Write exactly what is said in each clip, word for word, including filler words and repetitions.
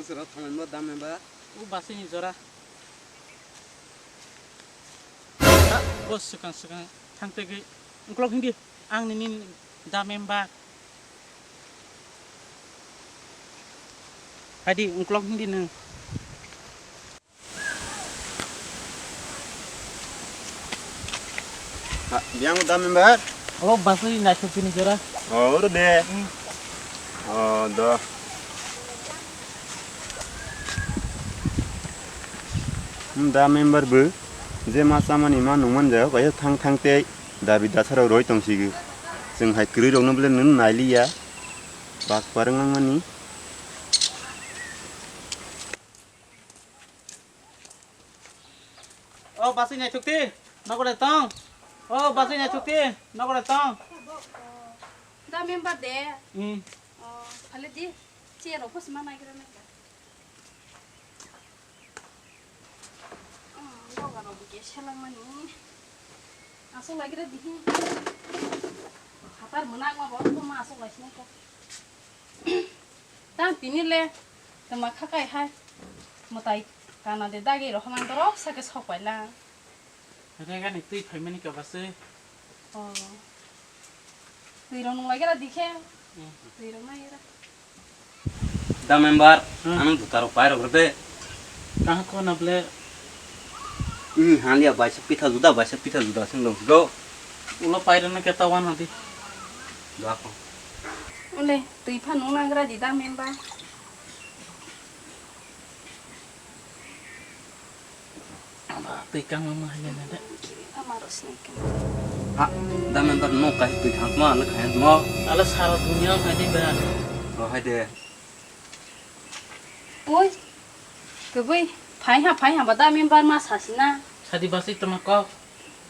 Sero thangma da member. U basini jora. Bo swkang swkang thang tegwi uklok hindi ang nini da member. Hadi uklok hindi nang. Ha, biang da member? Oh, basui naisuk tini jora. Oh, oro de. Hmm. Oh, do. Hmm, da member bo je ma chamani ma nungman jaya, kaisa thang thang tei dabi dasarok roi tong sigi. Chwng hai kwrwi rokno bole nwn nailiya. Bak parwng langmani. Oh, basui naisukti, nokore tong. Oh, basui naisukti, nokore tong. Da member de. Hmm. Oh, phale di, chair rok phos ma naigra naigra. Hmm, loga rok bo ke selangmani. Aswk laigra dihi. Hatar mwnakma bo, ma aswk lai sinai kha. Tang tini le tama kha kai hai. Mwtai kana de dagi rohornang dorok sake sok pai lang. Rega ni twi phaimani ka base. Oh. Twi rong nung lagi ra dikhe. Hmm. Twi rong nai ra. Da member, hmm, ano duta rok pai rok de. Kaha ko na ble. Hmm, haliya baisa pitha juda, baisa pitha juda sing dong go. Ulo pai rok na keta wan hadi. Da ko. Ule. Twi pha nung nagra di da member. Twi kangma ma hanya na de. Ama ro sini kang. Ha, da member no kai twi thang ma le khai mo. Ala sara dunia hai de ba. Oh, hai de. Oi. Kebui, phai ha, phai ha ba da member ma sasina. Sadi basi tama kok.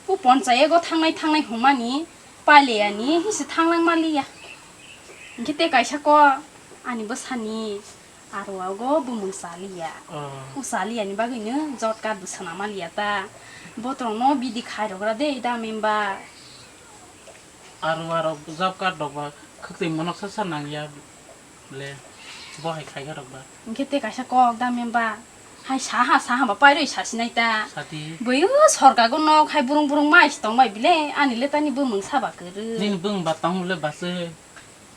O ponchayego thangnai thangnai hwnmani paileyani hinse thanglang maliya. Hinkhe tei kaisa kok ani bwsani aro ago bumung chaliya. Oh. O chaliyani bagwino job card bo swnam maliya ta. Botrokno bidi khairokra de da member. Aro aro job card rok ba khwtwi monok sa sa nangya. Le, bo hai khaika rok ba. Hinkhe tei kaisa kok da member. Hai saha saha ba pairwi sasinai ta. Sadi. Bui o sorkago nok hai burung burung mai si tong bai bile ani le tani bumung saba kwrwi. Nini bumung ba tong le base.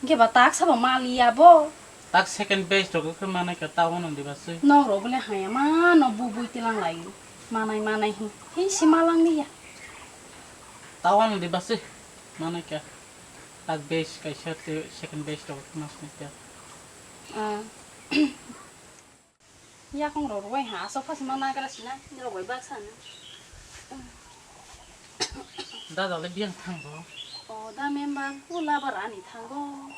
Hinkhe ba tak sabo maliya bo. Tak second base rok khe manai ka ta wano di base. Nok rok bole haya ma no bu bui tilang lai. Manai manai hi. Hi si malang liya. Ta wano di base. Manai ka. Tak base kaisa tei second base rok mas ni ta. Ah. Yakung rok rwai ha, asok phasima nagra sina, ni rok bai baksa na. Dada le biyang thango. O da member, u labar ani thango.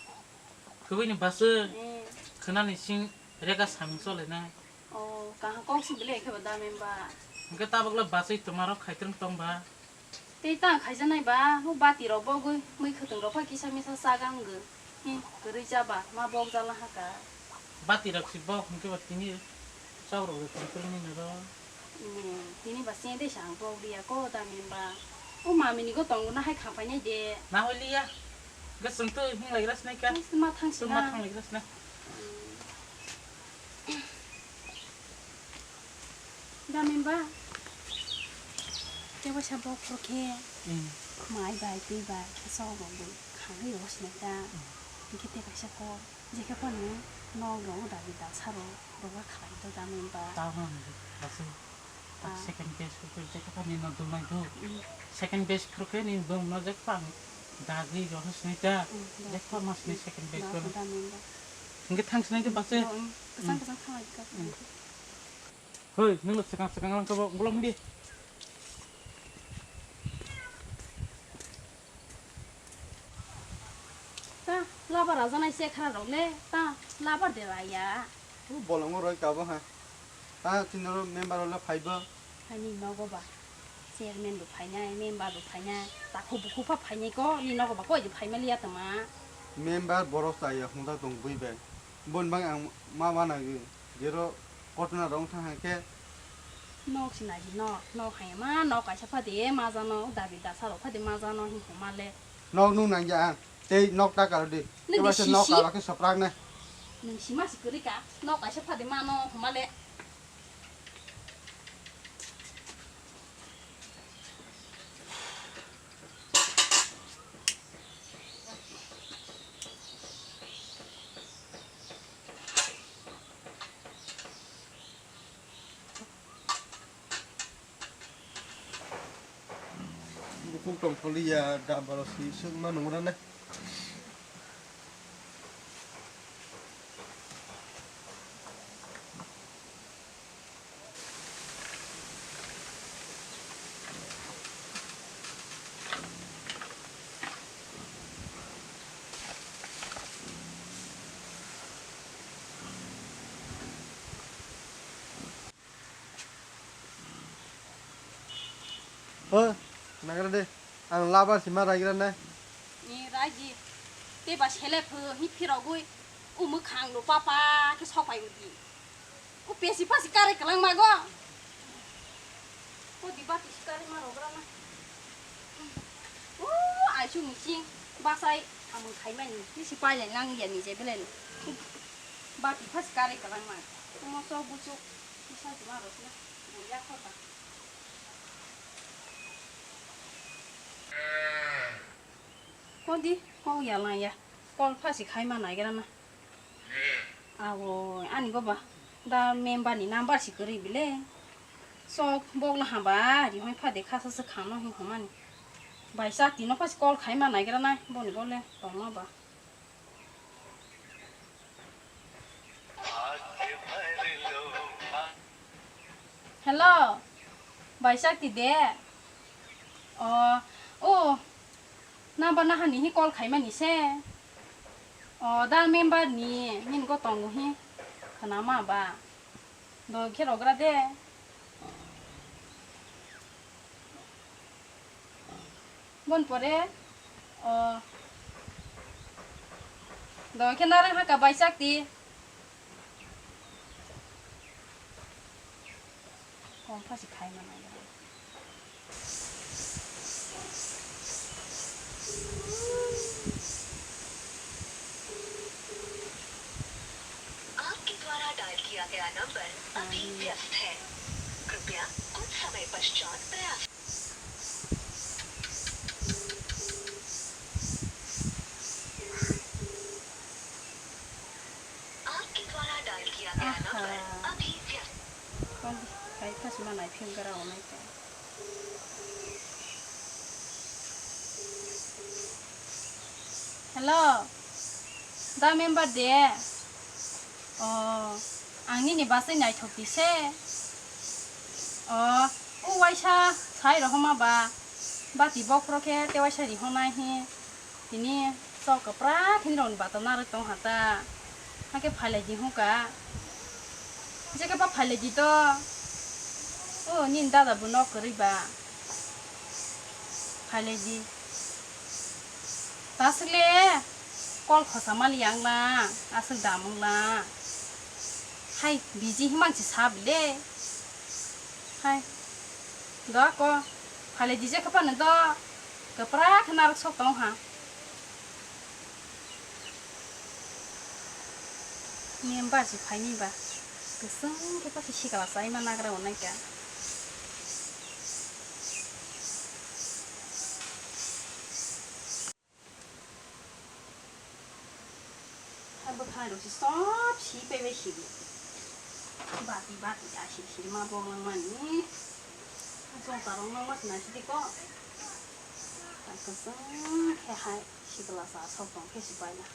Kubui ni base, eh, khwnani sing rega samung chole na. O, kaham kok si bile khe ba da member. Hingke tabok le base tomaro khaitrong tong ba. Tei tang khaijaknai ba, o bati rok bogwi mui khwtwng rok phai kisa misa chaga wngwi. Hi, kwrwi cha ba, ma bok jala haka. Bati rok si bok hwnkhe ba tini chok rok rw kwrwi kwrwi nini ro. Ni, tini ba cheng de sa ang bok liya ko da member. O mami ni go tongo na hai kha painai de. Na hoi liya. Gasung tu hing lai ras nai ka. Ma thang si na. Ma thang lai ras na. Da member. Tei waisa bokhorok khe, hmm, mai bai twi bai khe chok rok bo khangwi rw sinai ta. Hmm. Hinkhe tei kaisa kok, je khe phano nok rok dabi dasa rok roga khlai to da member. Ta hwn basi. Ah. Second base khe je khe phano no dulnai do. Hmm. Second base phuru khe ni bwng no je phano dagwi rw sinai ta. Hmm, je khe phano sinai second base da phano. Da member. Hinkhe thang sinai de basi. Hmm, kwchang kwchang thang lai ka. Hmm. Hoi, nwng swkang swkang lang kabo, bolong di. Ta, labar rajanai se khara rok le, ta, labar de raya. O bolongo roi kabo ha. Ta, tinoro member ole phaibo. Hani nogo ba. Chairman bo phainai, member bo phainai, takhuk bukhuk pha phainai ko, ni nogo ba koi de phaimaliya tama. Member borok chaya hwnjak tong bui bai. Bon bang ang ma ma nai. Jero kotona rong thang hai khe. Nok si nai si nok, nok hai ma nok kaisa phadi ma jano, dabi dasa rok phadi ma jano hin homa le. Nok nung nang ya ang, tei nok ta karo di. Nini keba se nok sisi? Karo khe soprak nai. Nwng sima si kwrwi ka, nok kaisa phadi mano homa le. Bukhuk tongtholiya, dabalo si swkma nungra nai. Ho, nagra de. Ang labar si ma raigra nai. Ni raji. Te ba sele pho hi phirogwi. U mwkhang no papa khe sopai udi. U pesi pasi kare kalang mago. O di bati si kare ma rogra na. U aisu mising basai amung khaimani. Ni si paile nang ya ni je belen. Bati pasi kare kalang ma. Mo so buchuk. Ni sa ma rosna. Buya khota. Kodi, kok ya lang ya. Kol phasi khai ma naigra na. Abo, ani go ba. Da member ni number si kwrwi bile. Sok bok no hamba, ri hoi phade khasa se khang no hi homani. Bai chak tino phasi kol khai ma naigra na. Boni bole, tong ma ba. Hello, bai chak ti de. O, o, number nahani hi call khaimani se. O, da member ni, nini go tongo hi. Khana ma ba. Do khe rogra de. Bon pore, o, do khe narang haka bai chak ti. Kom phasi khai ma nai. आपके द्वारा डायल किया गया नंबर अभी व्यस्त है। कृपया कुछ समय पश्चात प्रयास आपके द्वारा डायल किया गया नंबर अभी व्यस्त। Kali, kai phas ma nai phim gara onai ka. Hello, da member de? O, ang nini basai naithok ti se. O, o waisa sai rohoma ba, bati bokhoro khe te waisa rihonai hi. Tini chok kwpra thini rokni bata narwk tong ha ta. Hakhe phailai di hwnka. Jekhe ba phailai di to. O nini dada bo nok kwrwi ba. Phailai di. Aswk le kol khosa mali yang la, aswk damung la. Hai, biji himang si sab le. Hai. Do ko, phale dije khe phano do. Kwpra khe narwk sok tong ha. Ni ba si phaini ba. Kwswng khe pasi sikla chaima nagra onai ka. Hai bwkhwnai rok se sob si pebe sidi. Bati bati ta sidi sidi ma bok langmani. Jota rok langma sina sidi ko. Ta kwchwng khe hai sikla sa sok tong khe si paina.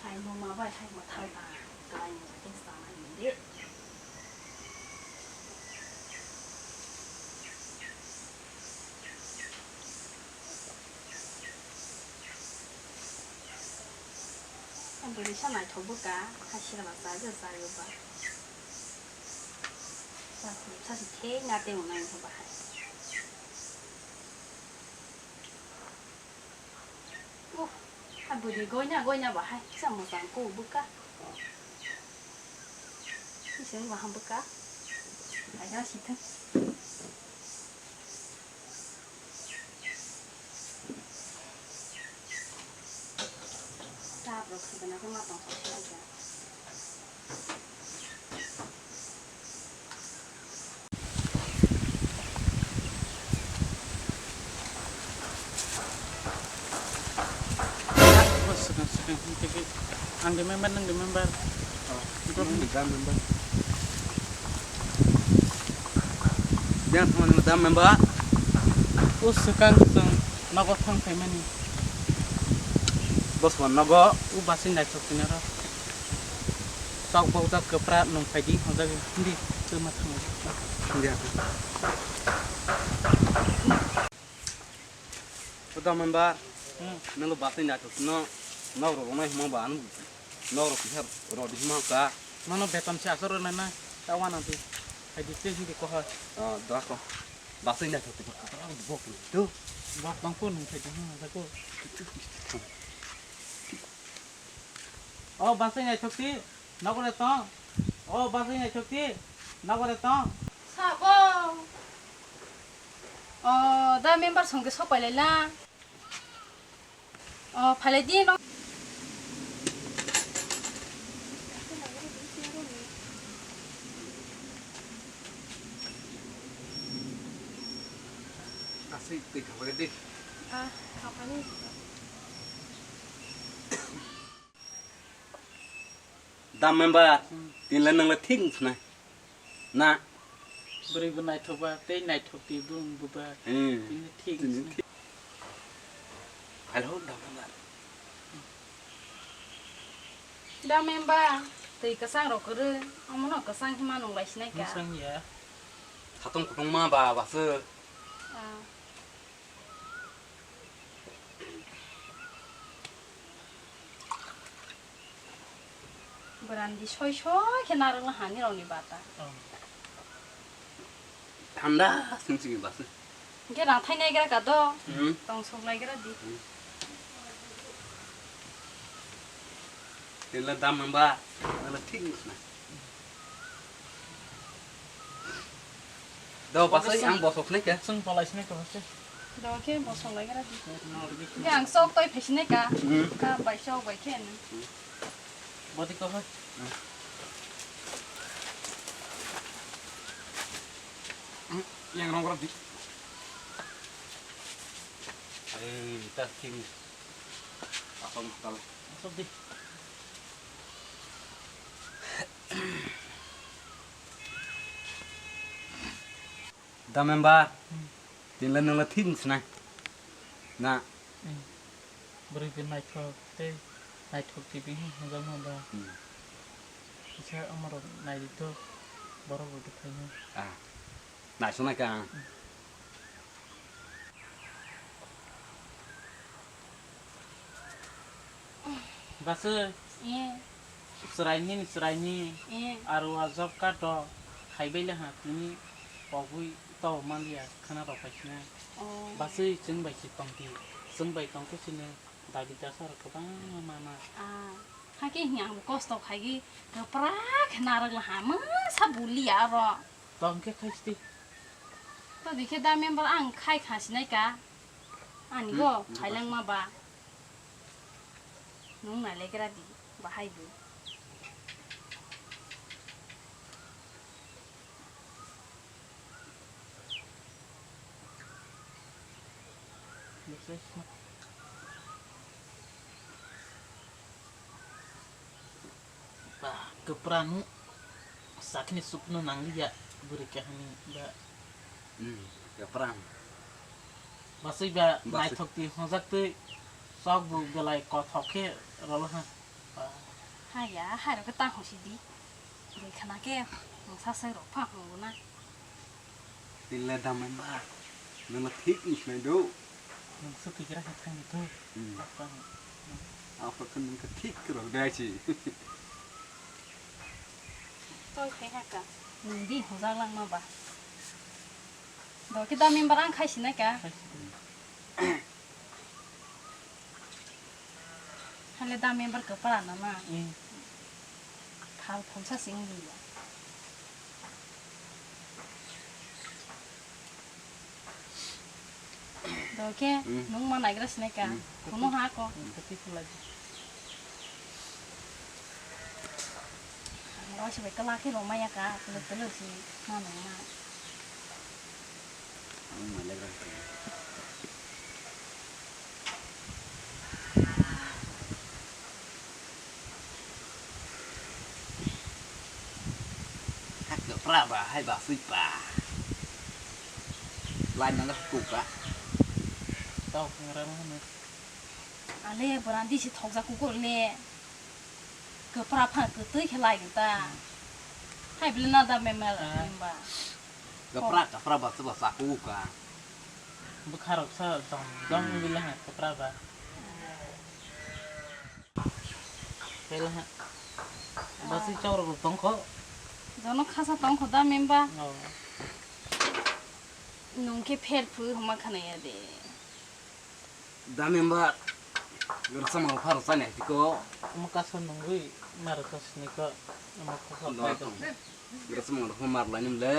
Hai mama bai hai mwthal ta kwlai ni tei sana ni de. Bwrwi sa naithok bwkha, hai sikla chajakha chayoba. Sa se thei na tei unai bahai. Uh, ha bwrwi goina goina bahai, kisa mwchang kuk bwkha. Kisa waham bwkha. Aja sithang. Ang di member, nang di member. Oh, nang di member. Biang sama nang di member. O swkang swng nogo thang phaimani. Bosman nogo. O basing naithok tini oro. Sok bokjak kwpra nung phaidi hwnjagwi hindi twma thango. Hindi. Uda member, hmm, nang basing naithok tini no nok rok no himo ba ang nok rok kisa rodi himo ka. Mano beton se asor na na ta wana ti. Phaidi te hindi ko ha. Ah, da ko. Basing naithok tini bok tu. Bok bang ko nung phaidi hwnjagwi. O basing naithok ti, nogore tong. O basing naithok ti, nogore tong. Sabo. O, da member songke sok pailai la. O, phailai di no. Asik twi khabai di. Ah, khabai. Da member, hmm, tinle nangla thik wngkha na. Na. Bwrwi bo naithok ba, tei naithok twi bo wng bo ba. Hmm. Tini thik wngkha na. Hello, da member. Da member, twi kwchang rok kwrwi, omono kwchang hima nung lai sinai ka. Kwchang ya. Satung kutung ma ba, ba se. Ah. Brandi soi soi khe narwkna hani rokni bata. Oh. Thanda sing sing basa. Hingke rang thai nai gra ka do. Hmm. Tong sok lai gra di. Hmm. Tela dam mamba, nala thik nusna. Do, basai ang bosok nai kha. Chwng palai sinai kha, basai. Do khe bosok lai gra di. Hwnkhe ang sok toi phai sinai kha. Hmm. Ka bai sok bai khe. Hmm. Bodi kok ha. Hmm. Hmm, yang rong gra di. Ai, ta thik. Asam tal. Asam di. Da member, hmm, tinle nangla thik wngsinai. Na. Hmm. Bwrwi bo naithok tei naithok twi bini hwnjakma ba. Hmm. Kisa omorok naidi to borok bo twi phaino. Ah. Naisonai ka ang. Hmm. Baswi. Eh. Chwraini, chwraini. Eh. Aro o job card rok khaibai le ha tini pogwi to manliya khana rok paisina. Oh. Baswi chwng bai si tongdi. Chwng bai tongkhe chini dabi dasa rok kwbangma mana. Ah. Hakhe hini ang kosto khaigwi kwpra khe narwk le ha masa buliya aro. Tongkhe khaisti. To dikhe da member ang khai kha sinai ka. Ani go khailangma ba. Nung nai legra di, bahai bo. Ba, kwpra no sakni sukno nangliya bwrwi kahani ba. Hmm, kwpra. Baswi ba. Baswi. Naithok twi hwnjak twi chok bo belai kothok khe rolo ha. Ba. Haya, hai rok khe ta hwng si di. Bwrwi khana khe mungsa sai rok pha hwngo na. Tinle damai ba. Nang thik ni sinai do. Nung sukhi kira khe thangni to. Hmm. Apa? Apa khe nung khe thik khe rok dai si. Toi khai ha ka. Nung di hojak langma ba. Do khe da member ang khai sinai ka. Khai sinai. Hale da member kwpra na na. Hmm. Phal phal sa sing di. Do khe, hmm, nung ma naigra sinai ka. Hmm. Kuno ha ko. Hmm, kati khulai. Ang roi se bai kala khe rw maya ka, pelek pelek si ma nang ma. Ang ma naigra sinai. Ba, ba, hai ba, sui ba. Lai nang ko ka. Tau khangra no. Ale, borandi si thokjak kukur le. Kwpra pha kwtwi khe lai ta. Hai bile na da member Ah. member. Kwpra, kwpra ba, ba, sa ku ka. Bwkha rok sa jong, jong Hmm. bile ha kwpra ba. Hela ha. Basi chawrok rok tongkho. Jono khasa tongkho da member. Oh. Nung khe pher phu homa khana ya de. Da member, rwchapmung rok phano chani hai tiko. Omo kaisa nungwi, ma rwchap sini ko, omo kok kok Dwa pai tong. Rwchapmung rok phano ma rwlaini mle.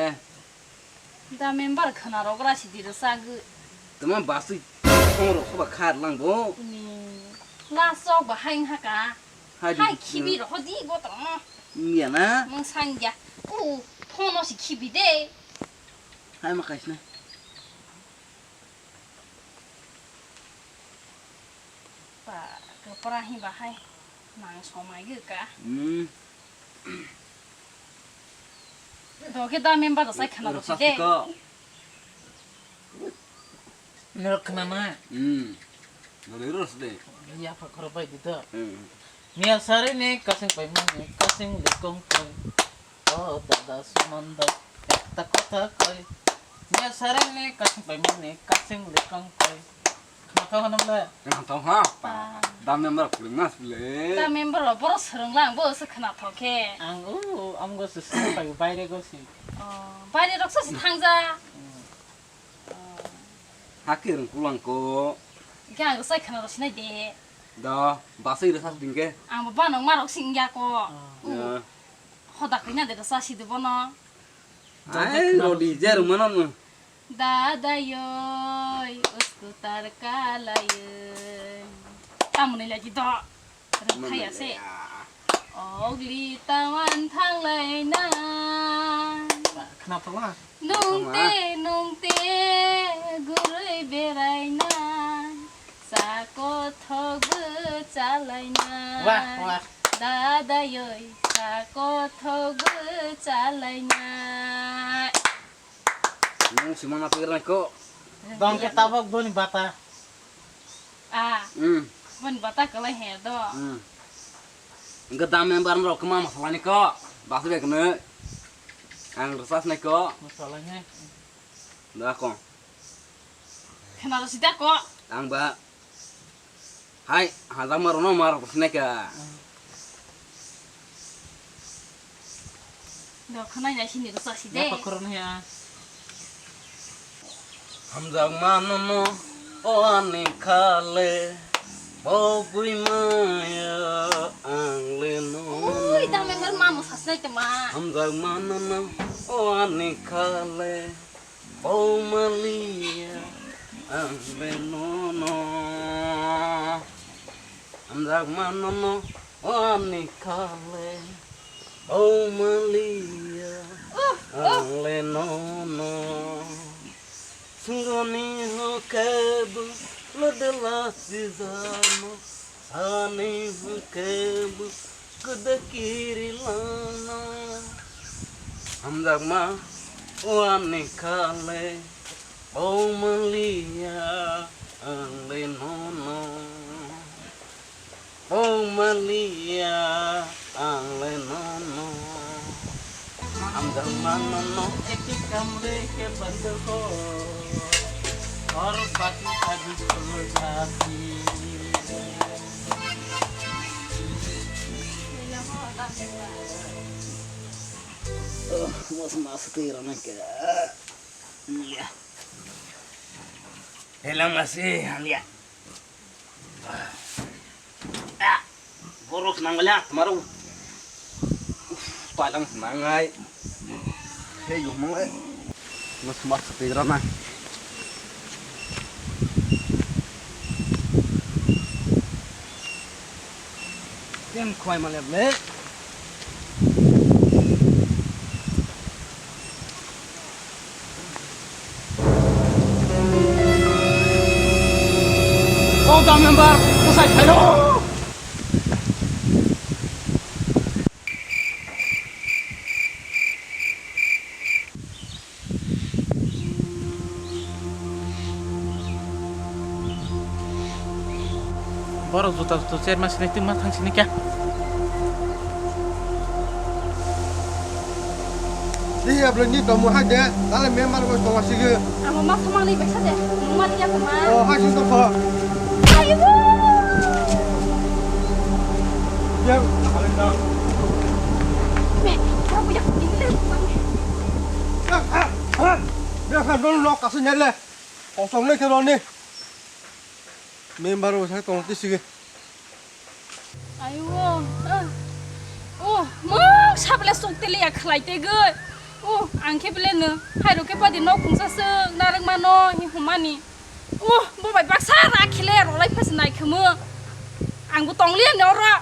Da member khwna rok ra sidi rwchagwi. Tama basui tong rok soba kha rwlang bo. Ni, la sok ba hai wngha ka. Hai di Hai di khibi rok hodi botol no. Miya na? Mung sangya. U, phone no si khibi de. Hai ma kaisna. Ba, kwpra hi bahai nang somai gwi ka. Hmm. Doge da member rwchai khwna rwchai de. Rwchapsiko. Norok khwna ma. Hmm. Norok rwchai de. Yapha khoro bai di to. Hmm. Miya sari ni kasing pai mani kasing lekong pai. O dada Suman dai, ekta kotha koi. Nya sareng ni kasing pai mani kasing lekang koi. Khna thok hanam le. Khna thok ha. Pa. Dam member phuring mas le. Dam member ro boro swrwng lang bo se khna thok khe. Ang o amgo se swrwng pai baire go si. Oh, baire rok sa si thangja. Hmm. Hakhe rwng kulang ko. Khe ang rwchai khwna rw sinai de. Da, basai rwchas ding khe. Ang bo banok ma rok sing ya ko. Ah. Ya. Hoda khaina de rwchasi de bono. Ai, rodi je rwmano no. Dada yoi, uskutar kalayoi. Tamoni lagi do. Rwkhai ase. Ogli tawan thanglaina. Khna thangla. Nungte, nungte, gurui beraina. Sako thogu chalaina. Wah, wah. Dada yoi, sako thogu chalaina. Nung si mana pagir nai ko. Dong ke tabok boni bata. Ah. Hmm. Boni bata kalai he do. Hmm. Engke dam member rok kema masala ni ko. Basi bek ne. Ang rwchas nai ko. Masala ni. Da ko. Khena rw sida ko. Ang ba. Hai, hajak ma rwno ma rw sinai ka. Do khwnai nai sini rwchasi de. Napa khoroknwi ya? Hamjakma nono o ani khale, bo bui maya ang le nono. Ui, dam member mamo sasnai te ma. Hamjakma nono o ani khale, bo maliya ang le nono. Hamjakma nono o ani khale, o maliya ang le nono. Sungoni hokhe bo lodela sijano, sani hokhe bo kuda kiri lano. Hamjakma o ani khale, o maliya ang le nono. O maliya ang le nono. Hamjakma nono ek kamre ke band ho, aur baaki sabhi khul jati. Oh, mas mas tira na ka. Ya. Helang masi, ya. Ah, borok nang le, maro. Uf, palang nang ai. Hei, yo mang le. Mas mas tira na. Tem khwai ma le ble. O dam member, bwsai phaino. Borok juta juta chair ma sinai twi ma thang sini kya? Di ya bro ni tomo ha de, dale member bo tongo sigi. Amo ma samang ni baisa de, mung ma tiya ko ma. Oh, ha sing to ko. Ayo. Ya. Me, ya bu ya, ini le. Ya, ha, ha. Ya, ha, no, no, kasu nyale. Kosong le kero ni. Member bo sa tong ti sigi. Ayo, ah. Oh, mung sabla sok tele ya khlai te goi. Oh, ang khe bele no. Hai ro khe padi nok khungsa se narang mano hi humani. Oh, bo bai baksa ra khile ro lai phas nai khemo. Ang bo tong le no ro.